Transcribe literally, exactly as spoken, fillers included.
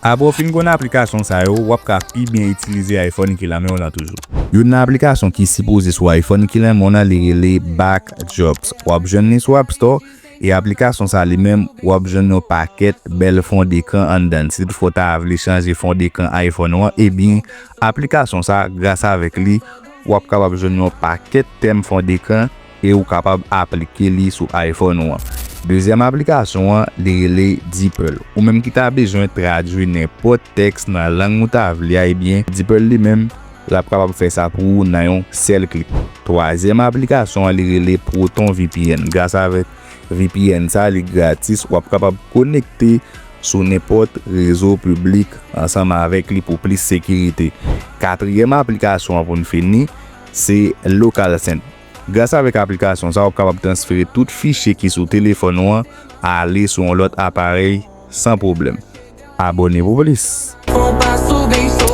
Apre w fin konn aplikasyon sa yo, w ap ka pi byen itilize iPhone ki lan men w lan toujou. Youn nan aplikasyon ki sipoze sou iPhone ki lan men w lan, li rele Backdrops. W ap jwenn li sou App Store. E aplikasyon sa li menm, w ap jwenn yon pakèt bèl fondekran anndan l. Si toutfwa w ta vle chanje fondekran iPhone ou an, ebyen, aplikasyon sa, gras avèk li, w ap kapab jwenn yon pakèt tèm fondekran e ou kapab aplike li sou iPhone ou an. Dezyèm aplikasyon an, li rele DeepL. Ou menm ki ta bezwen tradui nenpòt tèks nan lang ou ta vle a, ebyen, DeepL li menm, l ap kapab fè sa pou ou nan yon sèl klik. Twazyèm aplikasyon an, li rele Proton V P N. Gras avèk V P N sa, li gratis, w ap kapab konekte sou nenpòt rezo piblik ansanm avèk li pou plis sekirite. Katriyèm aplikasyon an pou n fini, se LocalSync. Gras avèk aplikasyon sa, w ap kapab transfere tout fichye ki sou telefòn ou an ale sou yon lòt aparèy san pwoblèm. Abòne pou plis. Fò w pa sou Big Show.